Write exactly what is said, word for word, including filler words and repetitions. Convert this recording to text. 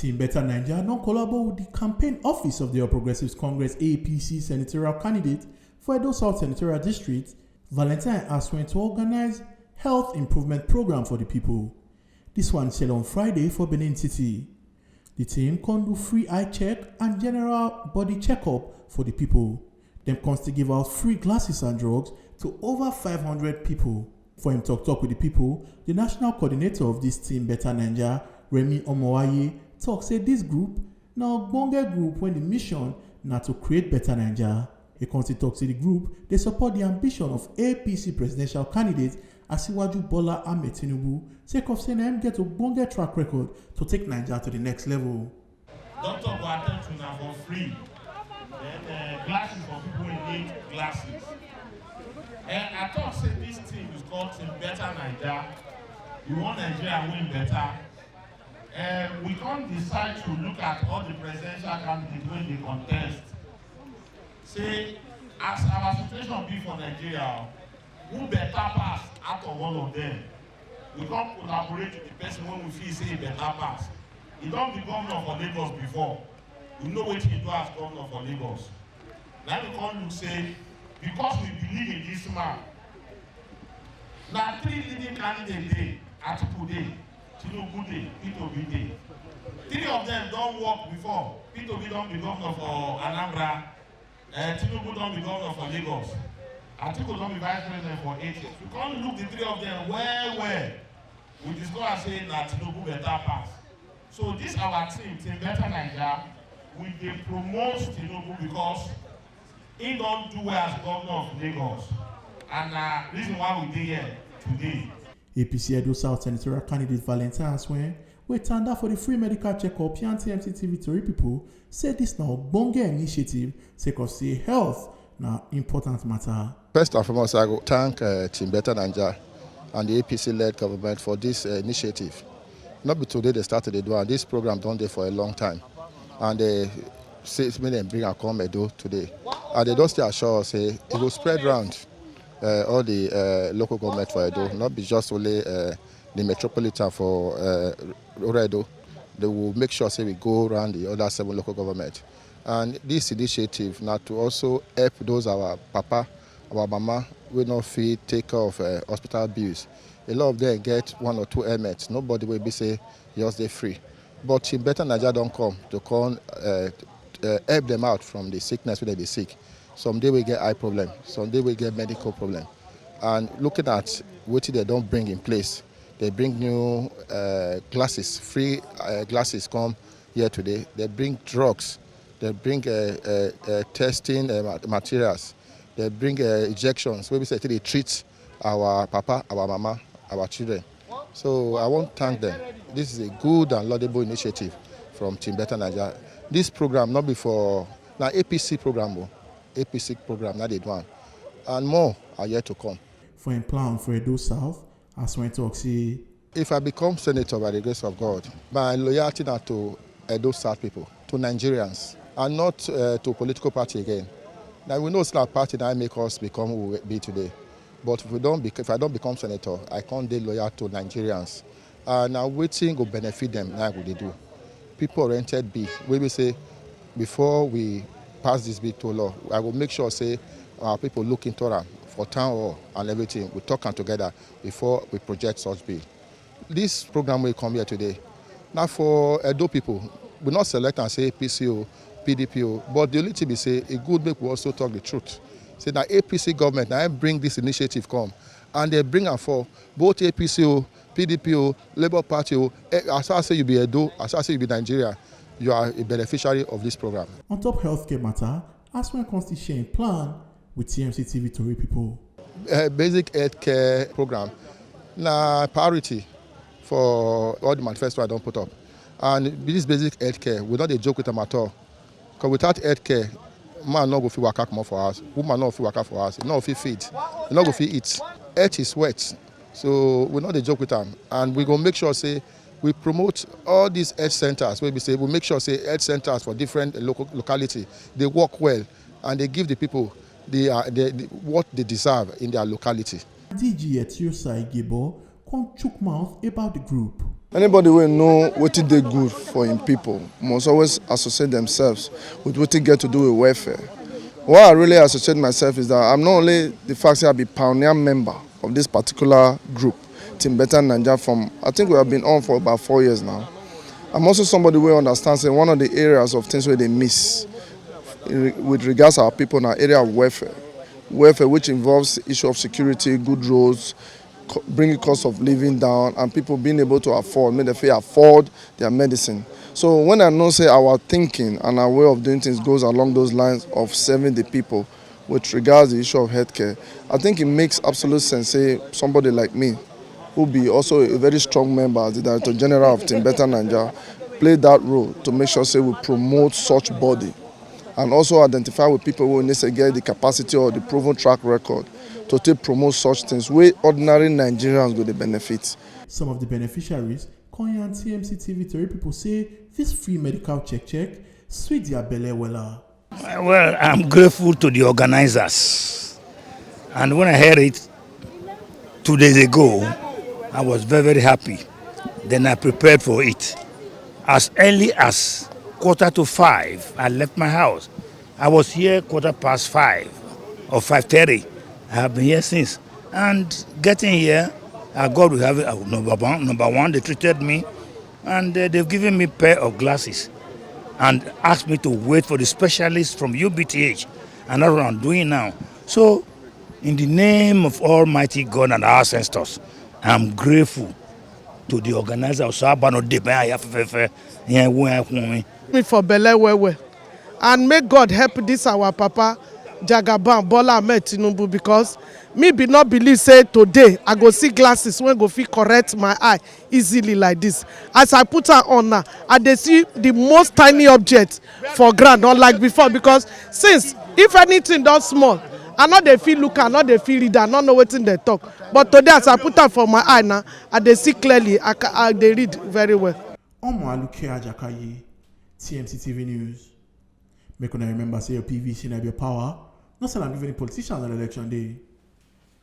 Team Better Naija don collabo with the campaign office of the All Progressives Congress, A P C, senatorial candidate for Edo South Senatorial District, Valentine Aswen, to organize health improvement program for the people. This one sell on Friday for Benin City. The team can do free eye check and general body checkup for the people. Dem can still give out free glasses and drugs to over five hundred people. For him talk talk with the people, the national coordinator of this team, Better Naija, Remy Omowaye, talk say this group na ogbonge group when the mission na to create better Naija. He come still talk say the group dey support the ambition of A P C presidential candidate Asiwaju Bola Ahmed Tinubu, sake of say na him get ogbonge track record to take Naija to the next level. Doctor go attend to na for free. Then uh, glasses for people wey need glasses. Uh, I talk say this team is called Team Better Naija. You want Nigeria win better. Uh, we come decide to look at all the presidential candidates wey dey contest. Say as our situation be for Nigeria, who better pass out of all of them? We come collaborate with the person wey we feel say e better pass. E don be governor for Lagos before. We know wetin e do as governor for Lagos. Na we come look say because we believe in this man, na three leading candidates dey, Atiku dey, Tinubu dey, Peter Obi dey. Three of them don work before. Peter Obi don be governor for Anambra. Uh, Tinubu don be governor for Lagos. Atiku don be vice president for eight years. We come look the three of them well well. We discover say na Tinubu better pass. So this our team, Team Better Naija, we dey promote Tinubu because he don do well as governor of Lagos. And na reason why we dey here today. A P C Edo South senatorial candidate Valentine Aswen, wey tanda for the free medical checkup, yarn T M C T V tori people, say this na ogbonge initiative sake of say health na important matter. First and foremost, I go thank uh, Team Better Naija and the A P C-led government for this uh, initiative. Not be today they started to do, and this program don dey for a long time. And they say make dem bring am come Edo today. And they don still assure us say e go spread round uh, all the uh, local government for Edo, not be just only uh, the metropolitan for uh, Oro Edo. They will make sure say we go around the other seven local government. And this initiative na to also help those our papa, our mama wey no fit take care of uh, hospital bills. A lot of them get one or two helmets. Nobody will be say yours dey free. But Team Better Naija don come to come uh, uh, help them out from the sickness wey dem dey sick. Some dey wey get eye problem, some dey wey get medical problem. And looking at wetin dem don bring in place, they bring new uh, glasses, free uh, glasses come here today. They bring drugs, they bring uh, uh, uh, testing uh, ma- materials, they bring uh, injections wey be say take dey treat our papa, our mama, our children. So I wan thank them. This is a good and laudable initiative from Team Better Naija. This program not be for na A P C program o, A P C program na dey do am, and more are yet to come. For im plan for Edo South, Aswen talk say, if I become senator by the grace of God, my loyalty na to Edo South people, to Nigerians, and not uh, to political party again. Now we know say na party na make us become who we be today. But if we don't, bec- if I don't become senator, I can't dey loyal to Nigerians. And na wetin go benefit them, na I go dey do. People oriented bill wey be say before we pass this bill to law, I go make sure say our people look into am for town hall and everything. We talk am together before we project such bill. This program wey come here today, na for Edo people. We not select and say P C O, P D P O, but the only thing be say e good make we also talk the truth. Say na A P C government na im bring this initiative come, and they bring am for both A P C O, P D P O, Labour Party o. Eh, as far as say you be Edo, as far as say you be Nigeria, you are a beneficiary of this program. On top healthcare matter, Aswen come still share im plan with T M C T V tori people. Uh, basic healthcare program na priority for all the manifesto I don put up. And this basic healthcare, we no dey joke with am at all. Because without healthcare, man no go fit waka comot for house, woman no go fit waka for house, e no go fit feed, e no go fit eat. Health is wealth. So we no dey joke with am. And we go make sure say we promote all these health centers wey be say we make sure say health centers for different local locality dey work well and dey give the people the, uh, the, the what they deserve in their locality. D G Etiosa Igebo come chook mouth about the group. Anybody wey know wetin dey good for im people must always associate themselves with wetin get to do with welfare. Why I really associate myself is that I'm not only the fact say I be pioneer member of this particular group, Team Better Naija, from, I think we have been on for about four years now. I'm also somebody wey understand say one of the areas of things wey dey miss in re-, with regards to our people na area of welfare. Welfare which involves issue of security, good roads, co-, bringing cost of living down, and people being able to afford, make dem fit afford their medicine. So when I know say our thinking and our way of doing things goes along those lines of serving the people with regards to the issue of healthcare, I think it makes absolute sense say somebody like me, who be also a very strong member as the Director General of Team Better Naija, play that role to make sure say we promote such body and also identify with people who need to get the capacity or the proven track record to take promote such things wey ordinary Nigerians go dey benefit. Some of the beneficiaries come yarn T M C T V tori people say this free medical check check sweet their belle wella. Well, I'm grateful to the organizers. And when I heard it two days ago, I was very, very happy. Then I prepared for it. As early as quarter to five, I left my house. I was here quarter past five or five thirty. I have been here since. And getting here, uh, God will have it. Uh, number one, number one, they treated me, and uh, they've given me pair of glasses and asked me to wait for the specialist from U B T H, and that's what I'm doing now. So, in the name of Almighty God and our ancestors, I'm grateful to the organizer of Sabano Debe. I have me for belle well well, and make God help this our papa Jagaban Bola Ahmed Tinubu, because me be not believe say today I go see glasses when go fit correct my eye easily like this. As I put am on now, I dey see the most tiny object for ground, unlike before, because since if anything don small, I no dey fit look am, I no dey fit read am, I no know wetin dem talk. But today, as I put am for my eye now, I dey see clearly, I, ca- I dey read very well. Omo Aluke Ajakaye, T M C T V News. Make una remember say your P V C na be your power. No sell am give any politicians on election day.